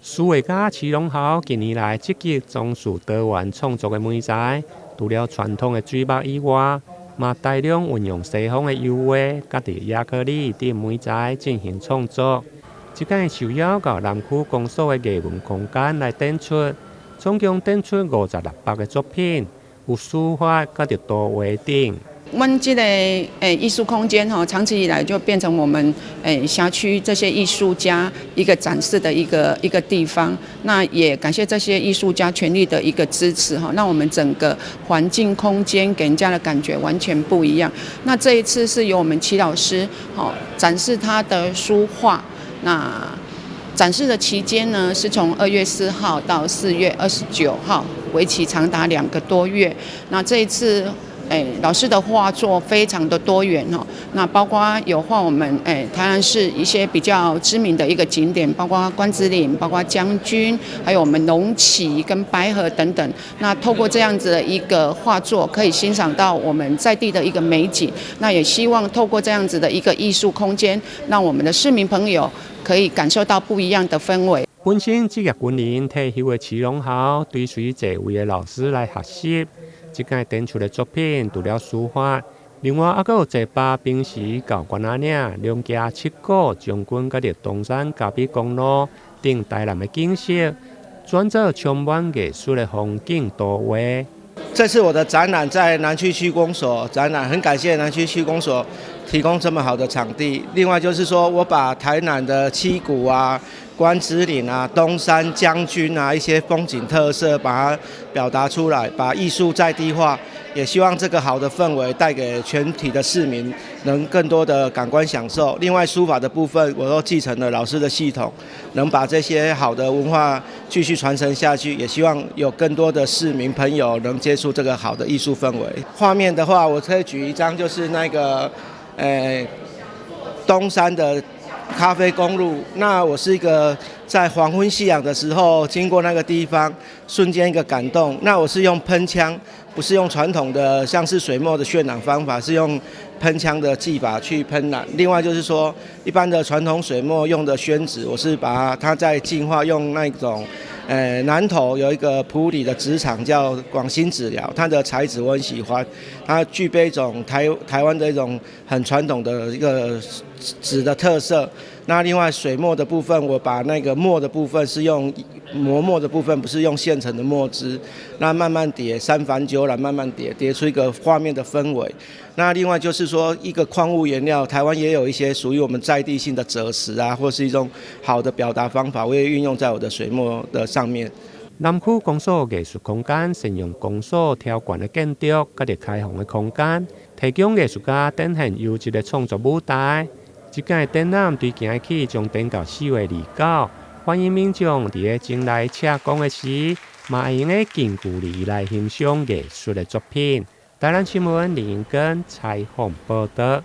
書畫家徐龍豪近年來積極從事多元創作的媒材，除了傳統的水墨以外，嘛大量運用西方的油畫、佮佇亞克力等媒材進行創作。這擺受邀到南區公所的藝文空間來展出，總共展出56幅的作品，有書法、佮著圖畫等。阮這個藝術空間吼，長期以來就變成我們轄區這些藝術家一個展示的一個地方。那也感謝這些藝術家全力的一個支持哈，讓我們整個環境空間給人家的感覺完全不一樣。那這一次是由我們齊老師吼展示他的書畫，那展示的期間呢，是從2月4號到4月29號，為期長達2個多月。那這一次，老師的畫作非常的多元哦，那包括有畫我們台南市一些比較知名的一個景點，包括關子嶺、包括將軍，還有我們龍崎跟白河等等。那透過這樣子的一個畫作，可以欣賞到我們在地的一個美景。那也希望透過這樣子的一個藝術空間，讓我們的市民朋友可以感受到不一樣的氛圍。本身職業軍人退休的徐龍豪，追隨這位的老師來學習。這擺展出的作品，除了書法，另外猶閣有坐巴平時到關仔嶺、龍崎七股、將軍佮著東山咖啡公路等台南的景色，轉做充滿藝術的風景圖畫。這次我的展覽在南區區公所展覽，很感謝南區區公所提供這麼好的場地。另外就是說我把台南的七股啊、關子嶺啊、東山將軍啊一些風景特色，把它表達出來，把藝術在地化，也希望這個好的氛圍帶給全體的市民，能更多的感官享受。另外書法的部分，我都繼承了老師的系統，能把這些好的文化繼續傳承下去，也希望有更多的市民朋友能接觸這個好的藝術氛圍。畫面的話，我可以舉一張，就是那個，東山的咖啡公路，那我是一個在黃昏夕陽的時候經過那個地方，瞬間一個感動。那我是用噴槍，不是用傳統的像是水墨的渲染方法，是用噴槍的技法去噴染。另外就是說，一般的傳統水墨用的宣紙，我是把它再進化，用那種，南投有一個埔里的紙廠叫廣興紙寮，它的材質我很喜歡，它具備一種台灣的一種很傳統的一個紙的特色。那另外水墨的部分，我把那個墨的部分是用磨墨的部分，不是用現成的墨汁。那慢慢疊，三矾九染，慢慢疊，疊出一個畫面的氛圍。那另外就是說，一個礦物顏料，台灣也有一些屬於我們在地性的赭石啊，或是一種好的表達方法，我也運用在我的水墨的上面。南區公所藝術空間善用公所挑懸的建築，佮著開放的空間，提供藝術家展現優質的創作舞台。這擺展覽對今日起將展到4月29，歡迎民眾佇咧前來赤崗的時，嘛會用得近距離來欣賞藝術的作品。台南新聞林英根採訪報導。